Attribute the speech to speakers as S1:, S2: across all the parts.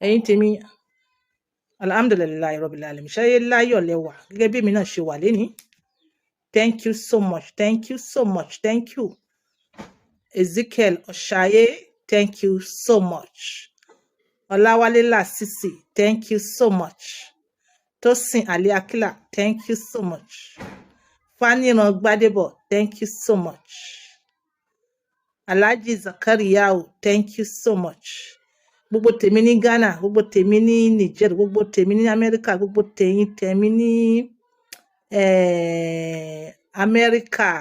S1: Ẹ̀yin tèmi, alhamdulillahi rabbil alamin. Ṣáyé láyọ̀ lẹ́wà gẹ́gẹ́ bí èmi náà ṣe wà lénìí. Thank you so much, thank you so much, thank you. Ezekiel Ọ̀ṣayé, thank you so much. Ọláwálé Lásìsì, thank you so much. Tosin Ali Akila, thank you so much. Faniran Gbadebo, thank you so much. Alhaji Zakariyau, thank you so much. Gbogbo tèmi ní Ghana, gbogbo tèmi ní Niger, gbogbo tèmi ní Amẹ́ríkà, gbogbo tèyín tèmi ní Amẹ́ríkà.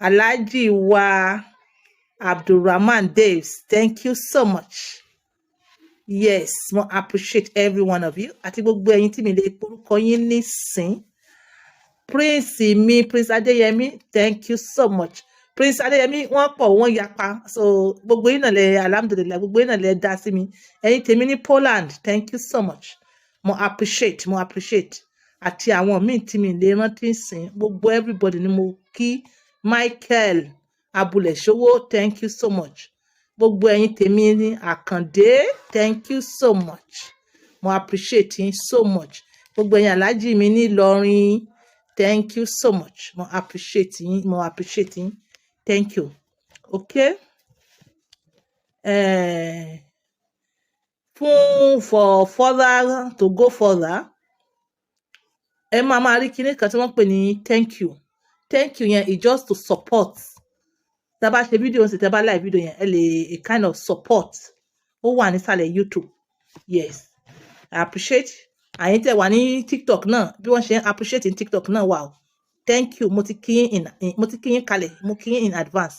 S1: Alhaji wa Abdulrahman Daves, thank you so much. Yes, mo appreciate every one of you, àti gbogbo ẹ̀yin tí mi lè porúkọ yín nísìn. Prince mi, Prince Adéyẹmí, thank you so much. Prince Adéyẹmí, wọ́n pọ̀, wọ́n yapa. So gbogbo yín náà lẹ, alhamdulillahi, gbogbo yín náà lẹ dá sí mi. Ẹ̀yin tèmi ní Poland, thank you so much. Mo appreciate, mo appreciate. Àti àwọn míì tí mi lè rántí sìn, gbogbo everybody ni mo kí. Michael Abulẹ̀ṣowó, thank you so much. Gbogbo ẹ̀yin tèmi ní Àkàndé, thank you so much. Mo appreciate yín so much. Gbogbo ẹ̀yin aláàjì mi ní Ìlọrin, thank you so much. Mo appreciate yín, mo appreciate yín. Thank you. Okay, fún for further to go further, ẹ máa máa rí kinní kan tí wọ́n pè ní thank you. Thank you yẹn is just to support. Tá a bá ṣe fídíò sí, tá a bá like fídíò yẹn, ẹ lè a kind of support. Ó wà nísàlẹ̀ YouTube. Yes, I appreciate. Àyín tẹ́ wà ní TikTok náà, bí wọ́n ṣe ń appreciate ní TikTok náà wà o. Thank you. Mo ti kí yín kalẹ̀, mo kí yín in advance.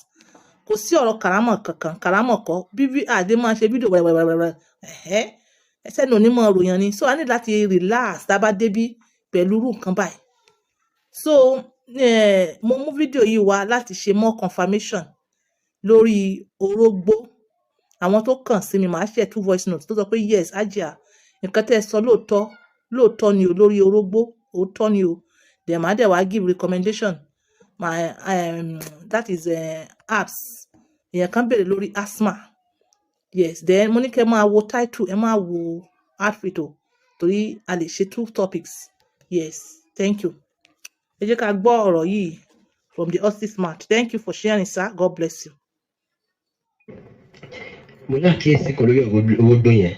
S1: Kò sí ọ̀rọ̀ kàrámọ̀ kankan, kàrámọ̀ kọ́. Bí àdé máa ṣe fídíò wẹ̀rẹ̀wẹ̀rẹ̀, ẹ̀hẹ́, ẹsẹ̀ ní onímọ̀ ròyìn ni. So a ní láti relax tá a bá débí pẹ̀lú irú nǹkan báyìí. So mo mú fídíò yìí wá láti ṣe more confirmation lórí orógbó. Àwọn tó kàn sí mi, màá share two voice notes tó sọ pé, "Yes, Hajia, nǹkan tẹ́ ẹ sọ, lóòótọ́ lóòótọ́ ni o, lórí orógbó, òótọ́ ni o." Then màá dẹ̀ wá give recommendation my that is apps. Èèyàn kan béèrè lórí asthma. Yes, then mo ní kẹ́ máa wo title, ẹ máa wo outfit o, torí a lè ṣe two topics. Yes, thank you. Ẹ jẹ́ ká gbọ́ ọ̀rọ̀ yìí from the horse's mouth. Thank you for sharing, sir. God bless you.
S2: Mo ní àkíyèsí kan lórí ọ̀rọ̀ orógbó yẹn.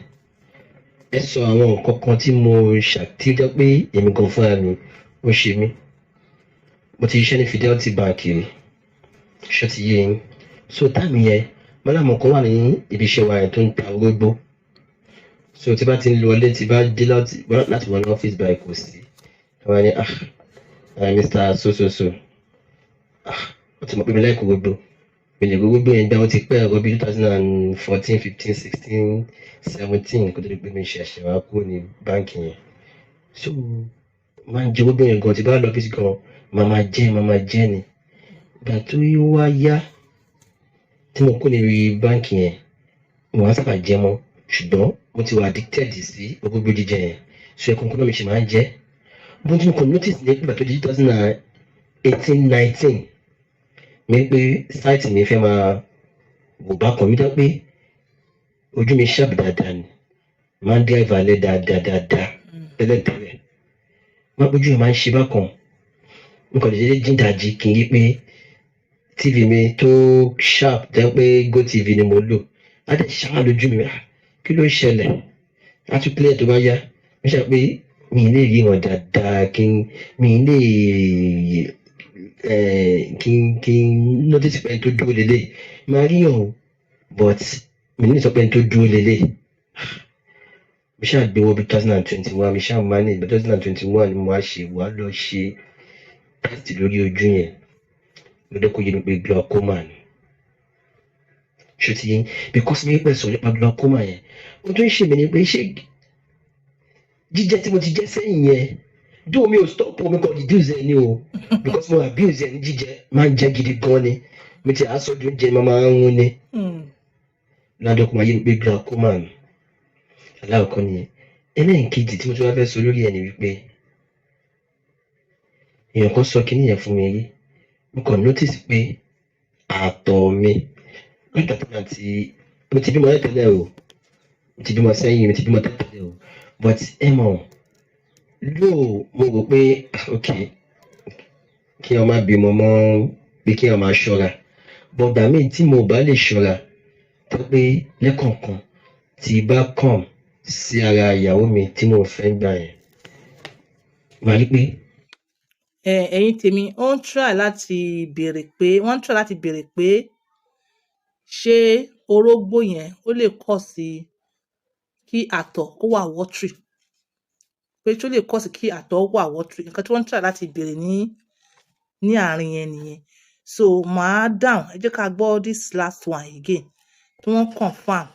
S2: Ẹ sọ àwọn nǹkan kan tí mo ṣàtí jẹ́ pé èmi gan fúnra mi, ó ṣe mí. Mo ti ṣiṣẹ́ ní Fidelity Bank rí, ṣé ti yé yín? So time yẹn, mọ́làmù kan wà ní ibi iṣẹ́ wa yẹn tó ń ta orógbó. So tí bá ti ń lọ ilé, tí bá dé láti wọ ní ọ́fíìsì báyìí, kò sí. Àwọn ni, "Ah, Mr. so so so." Ah, ó ti mọ̀ pé mi like orógbó, mi lè orógbó yẹn gbá. Ó ti pẹ́, ọ̀rọ̀ bíi 2014, 15, 16, 17, kó tó di pé mi ṣẹ̀ṣẹ̀ wá kúrò ní báǹkì yẹn. So máa ń jẹ orógbó yẹn gan. Tí bá lọ ọ́fíìsì gan, màá máa jẹ, màá máa jẹ ni. Ìgbà tó wá yá tí mo kúrò ní báǹkì yẹn, mo wá sábà jẹ mọ́, ṣùgbọ́n mo ti wà addicted sí orógbó jíjẹ yẹn. So ẹ̀kọ́ kan náà mi ṣe máa ń jẹ bó tí mo kàn notice ní ìgbà tó di 2018, 19 mi pé sight mi fẹ́ máa wò bákan. Mi dá pé ojú mi sharp dáadáa ni, máa ń drive alẹ́ dáadáa dáadáa tẹ́lẹ̀tẹ́lẹ̀. Wọ́n pójú mi máa ń ṣe bákan. N kò lè dédé jíǹdàjí kí n rí pé TV mi tó sharp, jẹ́ pé GOtv ni mo lò, á dẹ̀ ṣáà lójú mi. Ah, kí ló ń ṣẹlẹ̀? Á tún clear tó bá yá. Mo ṣe pé mi ì lè ríran dáadáa, kí n mi ì lè kí n notice pé ẹni tó dúró lélẹ̀ máa ríyàn o, but mi ní sọ pé ẹni tó dúró lélẹ̀. Mo ṣáà gbé wọ bí 2021, mi ṣáà manage. 2021 ni mo wá ṣe wá lọ ṣe test lórí ojú yẹn, ló dẹ́ kó yé mi pé glaucoma ni. Ṣó ti yé? Because mi pẹ̀ sọ nípa glaucoma yẹn, ohun tó ń ṣe mí ni pé ṣé jíjẹ tí mo ti jẹ sẹ́yìn yẹn dóò, mi ò stop o, mi kàn reduce ẹ ní o, because mo abuse ẹ ní jíjẹ, máa ń jẹ gidi gan ni. Mi ti àásọjú oúnjẹ máa máa ń rún ni. Ládọ́ kó máa yé mi pé glaucoma ni. Aláwọ̀kọ́ nìyẹn. Ẹlẹ́ẹ̀kejì tí mo tún wá fẹ́ sọ lórí ẹ̀ ni wípé èèyàn kan sọ kíní yẹn fún mi rí. Mo kàn notice pé àtọ̀ mi nígbà tí mo ti bímọ tẹ́lẹ̀ o. Mo ti bímọ sẹ́yìn, mo ti bímọ tẹ́lẹ̀ o, but ẹ mọ̀ lóò, mo rò pé ok, kí wọ́n má bímọ mọ́, pé kí wọ́n máa ṣọ́ra. But ìgbà míì tí mo bá lè ṣọ́ra, tó pé lẹ́kọ̀ọ̀kan tí bá kàn sí ara ìyàwó mi tí mo fẹ́ gbà yẹn, màá rí pé
S1: Ẹ̀yin tèmi, ó ń try láti béèrè pé, wọ́n ń try láti béèrè pé ṣé orógbó yẹn ó lè cause kí àtọ̀ kó wà watery, pé ṣó lè cause kí àtọ̀ wà watery. Nǹkan tí wọ́n ń try láti béèrè ní àárín yẹn nìyẹn. So màá dáhùn. Ẹ jẹ́ ká gbọ́ this last one again tí wọ́n confirm.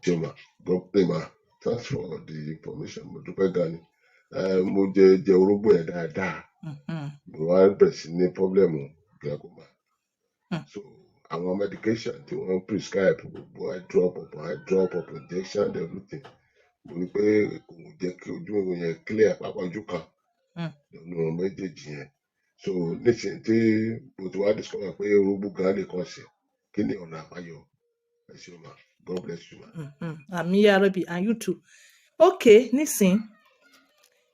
S3: Ṣé ma God ma, thanks for the information. Mo dúpẹ́ gan ni. Mo jẹ jẹ orógbó yẹn dáadáa. Mo wá bẹ̀rẹ̀ sí ní problem glaucoma. So àwọn medication tí wọ́n prescribe, gbogbo eye drop upon eye drop upon injection and everything, mo rí pé kò jẹ́ kí ojú yẹn clear, pàápàá ojú kan nínú méjèèjì yẹn. So nísìnyí tí mo ti wá discover pé orógbó gan lè kàn sí, kí ni ọ̀nà àbáyọ? Ẹ ṣé ma, God bless you ma.
S1: Àmín ya Rabbi, and you too. Okay, nísìn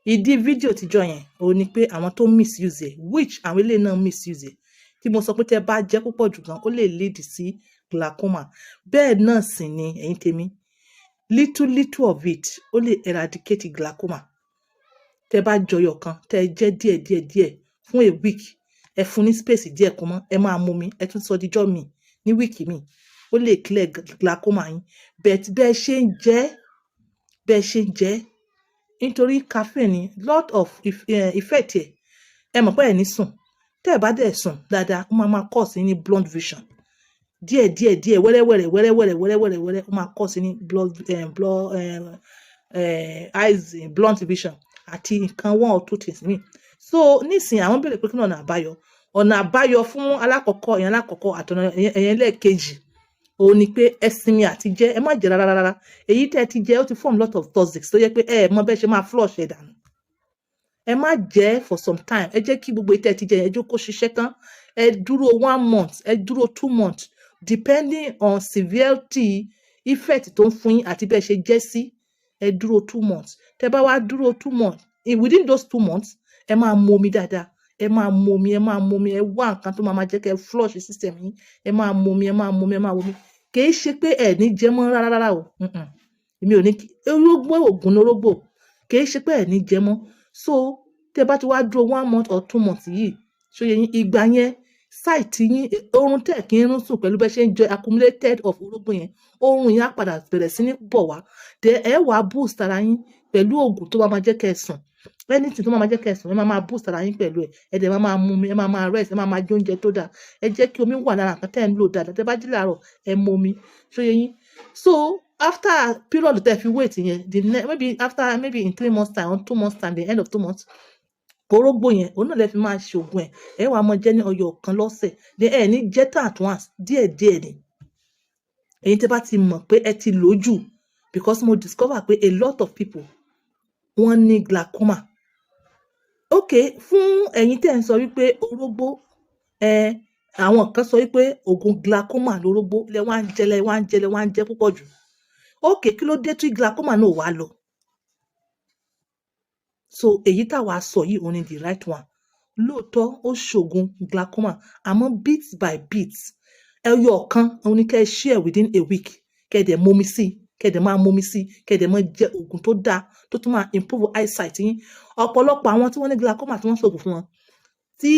S1: ìdí fídíò tíjọ yẹn òun ni pé àwọn tó misuse ẹ̀, which àwọn eléyìí náà misuse ẹ̀, tí mo sọ pé tẹ́ bá jẹ́ púpọ̀ jù gan, ó lè lead sí glaucoma. Bẹ́ẹ̀ náà sì ni, ẹ̀yin tèmi, little little of it ó lè eradicate glaucoma. Tẹ́ bá jọyọ̀ kan, tẹ́ jẹ́ díẹ̀ díẹ̀ díẹ̀ fún a week, ẹ fún ní space díẹ̀ kó mọ́, ẹ máa mú mi, ẹ tún sọ díjọ́ mi ní week mi, ó lè clear glaucoma yín. But bẹ́ẹ̀ ṣe ń jẹ́, bẹ́ẹ̀ ṣe ń jẹ́, nítorí caffeine ní lot of effect ẹ̀. Ẹ mọ̀ pé ẹ̀ ní sùn. Tẹ́ ẹ bá dẹ̀ sùn dáadáa, ó máa máa cause yín ní blunt vision díẹ̀ díẹ̀ díẹ̀, wẹ́rẹ́wẹ́rẹ́ wẹ́rẹ́wẹ́rẹ́ wẹ́rẹ́wẹ́rẹ́ wẹ́rẹ́. Ó máa cause yín ní blood, eyes blunt vision àti nǹkan one or two things míì. So nísìnyí, àwọn béèrè pé kí ni ọ̀nà àbáyọ? Ọ̀nà àbáyọ fún alákọ̀ọ́kọ́ ìyẹn, alákọ̀ọ́kọ́ àtọ̀nà ẹ̀yẹn lẹ́ẹ̀kejì, òun ni pé ẹ sinmi àti jẹ. Ẹ má jẹ rárá rárá. Èyí tẹ́ ẹ ti jẹ, ó ti form lot of toxics tó yẹ pé ẹ mọ bẹ́ẹ̀ ṣe máa flush ẹ̀ dànù. Ẹ má jẹ for some time. Ẹ jẹ́ kí gbogbo èyí tẹ́ ẹ ti jẹ yẹn, ẹ jókòó ṣiṣẹ́ tán. Ẹ dúró one month, ẹ dúró 2 months, depending on severity effect tó ń fún yín àti bẹ́ẹ̀ ṣe jẹ́ sí. Ẹ dúró 2 months. Tẹ́ bá wá dúró 2 months, within those 2 months, ẹ máa mu omi dáadáa, ẹ máa mu omi, ẹ máa mu omi. Ẹ wá nǹkan tó máa máa jẹ́ kẹ́ ẹ flush system yín. Ẹ máa mu omi, ẹ máa mu omi, ẹ máa mu omi. Kì í ṣe pé ẹ ní jẹ mọ́ rárá rárá o. Èmi ò ní kí orógbó, ògùn ní orógbó. Kì í ṣe pé ẹ ní jẹ mọ́. So tẹ́ bá ti wá dúró one month or 2 months yìí, ṣó yé yín? Ìgbà yẹn, sight yín, oorun tẹ̀ kí ń sùn pẹ̀lú bẹ́ẹ̀ ṣe ń jẹ accumulated of orógbó yẹn, oorun yẹn á padà bẹ̀rẹ̀ sí ní bọ̀ wá. Then ẹ wàá boost ara yín pẹ̀lú oògùn tó máa máa jẹ́ kẹ́ ẹ sùn. Anything tó máa máa jẹ́ kẹ́ ẹ sùn, ẹ máa máa boost ara yín pẹ̀lú ẹ̀. Ẹ dẹ̀ máa máa mu omi, ẹ máa máa rest, ẹ máa máa jẹ oúnjẹ tó dáa. Ẹ jẹ́ kí omi wà lára nǹkan tẹ́ ẹ ń lò dáadáa. Tẹ́ bá jí láàárọ̀, ẹ mu omi. Ṣó yé yín? So after period tẹ́ fi wait yẹn, the maybe after, maybe in 3 months time or 2 months time, the end of 2 months, orógbó yẹn òun náà lè fi máa ṣe oògùn ẹ̀. Ẹ wàá máa jẹ ní ọyọ kan lọ́sẹ̀. Then ẹ ní jẹ tán at once, díẹ̀ díẹ̀ ni. Ẹ̀yin tẹ́ bá ti mọ̀ pé ẹ ti lò ó jù, because mo discover pé a lot of people wọ́n ní glaucoma. Okay, fún ẹ̀yin tẹ́ ń sọ wípé orógbó ẹ, àwọn kan sọ wípé oògùn glaucoma lórógbó, lẹ wá ń jẹ, lẹ wá ń jẹ, lẹ wá ń jẹ púpọ̀ jù. Okay, kí ló dé tí glaucoma náà wá lọ? So èyí táwa sọ yìí, òun ni the right one. Lóòótọ́, ó ṣògùn glaucoma, àmọ́ bit by bit, ẹyọ kan òun ni kẹ́ ẹ share within a week, kẹ́ ẹ dẹ̀ momi sí, kẹ́ ẹ dẹ̀ máa momi sí, kẹ́ ẹ dẹ̀ máa jẹ oògùn tó dáa tó tún máa improve eyesight yín. Ọ̀pọ̀lọpọ̀ àwọn tí wọ́n ní glaucoma, tí wọ́n ṣògùn fún wọn, tí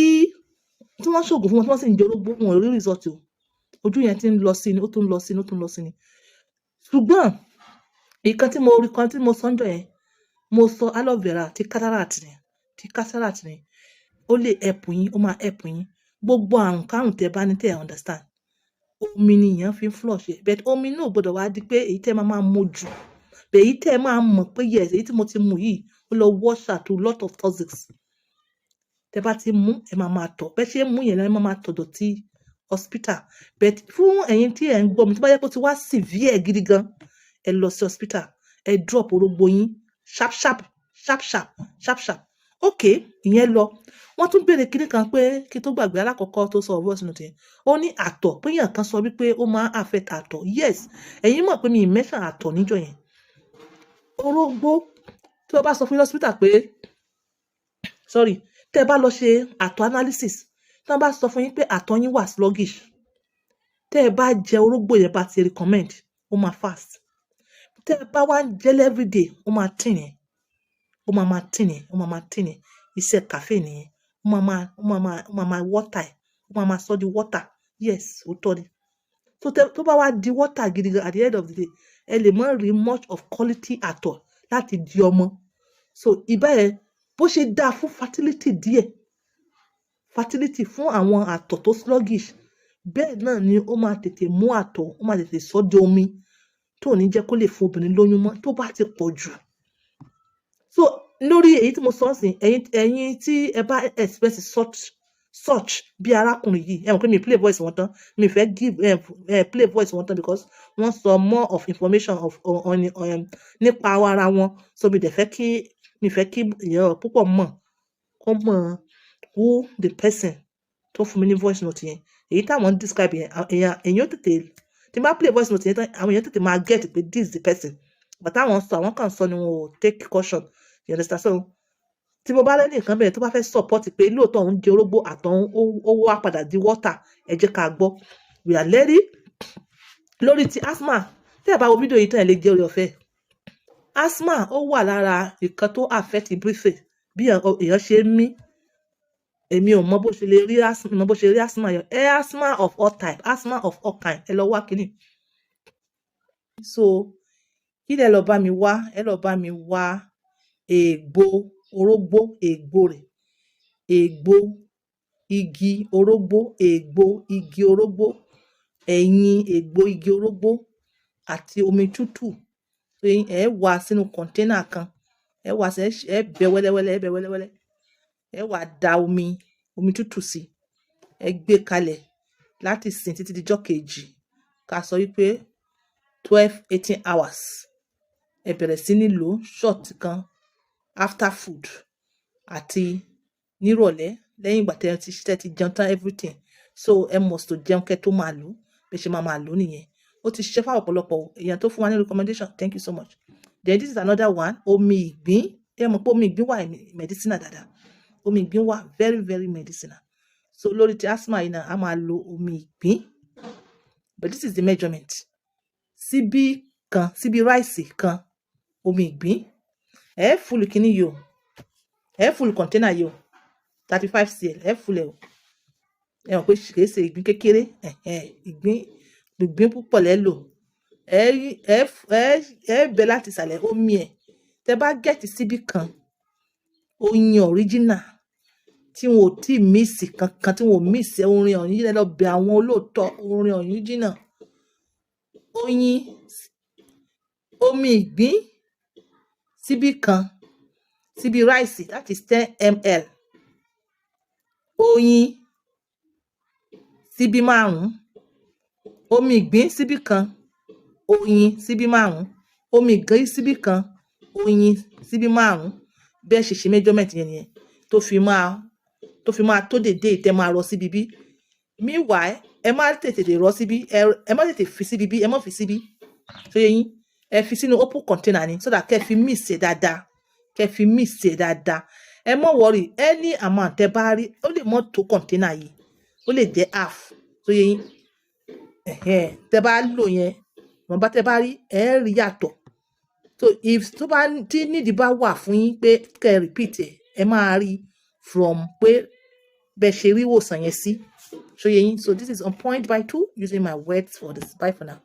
S1: wọ́n ṣògùn fún wọn, tí wọ́n sì ń jẹ orógbó, wọn ò rí result o. Ojú yẹn ti ń lọ sí ni, ó tún ń lọ sí ni, ó tún ń lọ sí ni. Ṣùgbọ́n ìkan tí mo rí kan tí mo sọ ń jọ yẹn, mo sọ aloe vera ti cataract ni, ti cataract ni, ó lè help yín, ó máa help yín. Gbogbo àrùn kárùn tẹ́ bá ní tẹ́ ẹ understand, omi ni èèyàn fi ń flush ẹ̀, but omi náà ò gbọdọ̀ wá di pé èyí tẹ́ máa máa mu jù, but èyí tẹ́ máa mọ̀ pé yes, èyí tí mo ti mu yìí, ó lọ wash out a lot of toxics. Tẹ́ bá ti mú, ẹ máa máa tọ̀. Bẹ́ẹ̀ ṣe ń mú yẹn, ẹ máa máa tọ̀ dọ̀tí hospital. But fún ẹ̀yin tí ẹ̀ ń gbọ́ mi, tó bá yẹ kó ti wá severe gidi gan, ẹ lọ sí hospital, ẹ drop orógbó yín sharp sharp sharp sharp sharp sharp. Okay, ìyẹn lọ. Wọ́n Wọ́n tún béèrè kinní kan pé kí n tó gbàgbé, alákọ̀ọ́kọ́ tó sọ voice note yẹn, ó ní àtọ̀, pé èèyàn kan sọ wípé ó máa ń affect àtọ̀. Yes, ẹ̀yin mọ̀ pé mi ì mention àtọ̀ níjọ́ yẹn. Orógbó, tí wọ́n bá sọ fún yín hospital pé, sorry, tẹ́ ẹ bá lọ ṣe àtọ̀ analysis, tí wọ́n bá sọ fún yín pé àtọ̀ yín wà sluggish, tẹ́ ẹ bá jẹ orógbó yẹn bá ti recommend, ó máa fast. Tẹ́ ẹ bá wá ń jẹ everyday, ó máa thin yẹn, ó máa máa thin yẹn, ó máa máa thin yẹn. Iṣẹ́ caffeine nìyẹn. Ó máa máa water ẹ̀, ó máa máa sọ di water. Yes, òótọ́ ni. Tó tẹ tó bá wá di water gidi gan, at the end of the day, ẹ lè má rí much of quality àtọ̀ láti di ọmọ. So ìbá yẹn bó ṣe dáa fún fertility díẹ̀, fertility fún àwọn àtọ̀ tó sluggish, bẹ́ẹ̀ náà ni ó máa tètè mú àtọ̀, ó máa tètè sọ di omi tó ò ní jẹ́ kó lè fún obìnrin lóyún mọ́ tó bá ti pọ̀ jù. So lórí èyí tí mo sọ ọ́ ẹ̀yin tí ẹ bá express such bí arákùnrin yìí, ẹ mọ̀ pé mi play voice wọn tán, mi fẹ́ give play voice wọn tán because wọ́n sọ more of information of on nípa ara wọn. So mi fẹ́ kí èèyàn púpọ̀ mọ̀, kó mọ̀ who the person tó fún mi ní voice note yẹn. Èyí táwọn ń describe yẹn, èèyàn tètè, tí n bá play voice note yẹn tán, àwọn èèyàn tètè máa get pé this is the person. But táwọn sọ, àwọn kan sọ ni wọn ò take caution, you understand? So tí mo bá lẹ́nu nǹkan bẹ̀rẹ̀ tó bá fẹ́ support pé lóòótọ́ òun jẹ orógbó, àtọ̀ ó wá padà di water, ẹ jẹ́ ká gbọ́. We are ready. Lórí ti asthma, tí ẹ bá wo fídíò yìí tán, ẹ lè jẹ́ orí ọ̀fẹ́. Asthma, ó wà lára nǹkan tó affect breathing, bí èèyàn ṣe ń mí. Èmi ò mọ bó ṣe lè rí asthma, mọ bó ṣe rí asthma yẹn. Ẹ asthma of all type, asthma of all kind, ẹ lọ wá kínní. So kí lẹ lọ bá mi wá? Ẹ lọ bá mi wá ègbò orógbó, ègbò rẹ̀, ègbò igi orógbó, ègbò igi orógbó, ẹ̀yìn ègbò igi orógbó àti omi tútù. Ẹ wá sínú container kan, ẹ wá sí, ẹ bẹ wẹ́lẹ́wẹ́lẹ́, ẹ bẹ wẹ́lẹ́wẹ́lẹ́, ẹ wá da omi tútù sí, ẹ gbé kalẹ̀ láti sìn títí dijọ́ kejì, ká sọ wípé 12, 18 hours. Ẹ bẹ̀rẹ̀ sí ní lò shot kan after food àti nírọ̀lẹ́ lẹ́yìn ìgbà tẹ́ ti jẹun tán, everything. So ẹ must to jẹun kẹ́ tó máa lò. Bí ẹ ṣe máa máa lò nìyẹn. Ó ti ṣiṣẹ́ fún ọ̀pọ̀lọpọ̀ èèyàn tó fún wa ní recommendation. Thank you so much. Then this is another one, omi ìgbín. Ẹ mọ̀ pé omi ìgbín wà medicinal dáadáa. Omi ìgbín wà very, very medicinal. So lórí ti asthma yìí náà, a máa lo omi ìgbín, but this is the measurement: síbí kan, síbí rice kan omi ìgbín, ẹ full kíní yìí o, ẹ full container yìí o, 35 cl, ẹ full ẹ o. Ẹ mọ̀ pé kìí ṣe ìgbín kékeré, ìgbín púpọ̀ lẹ́ lò. Ẹ bẹ láti ìsàlẹ̀ omi ẹ̀. Tẹ bá get síbí kan oyin original tí wọn ò tí mix kankan, tí wọn ò mix orin original, lọ bẹ àwọn olóòótọ́ orin original oyin, omi ìgbín síbí kan, síbí rice, that is 10 ml, oyin síbí márùn-ún, omi ìgbín síbí kan, oyin síbí márùn-ún, omi ìgbín síbí kan, oyin síbí márùn-ún. Bí ẹ ṣe ṣe measurement yẹn nìyẹn, tó fi máa tó dédé tẹ́ máa rọ síbi bí. Meanwhile, ẹ má tètè rọ síbí, ẹ má tètè fi síbi bí, ẹ má fi síbí tó yẹ yín. Ẹ fi sínú open container ni, so that kẹ́ fi mix ẹ̀ dáadáa, kẹ́ fi mix ẹ̀ dáadáa. Ẹ má worry, any amount tẹ́ bá rí, ó lè mọ́ tó container yìí, ó lè jẹ́ half tó yẹ yín. Ẹ̀hẹ́n, tẹ́ bá lò yẹn, ìwọ̀nba tẹ́ bá rí, ẹ rí yàtọ̀. So if tó bá tí nídìí bá wà fún yín pé kẹ́ ẹ repeat ẹ̀, ẹ máa rí from pé bẹ́ẹ̀ ṣe rí ìwòsàn yẹn sí. Ṣó yé yín? So this is On Point by Two, using my words for this. Bye for now.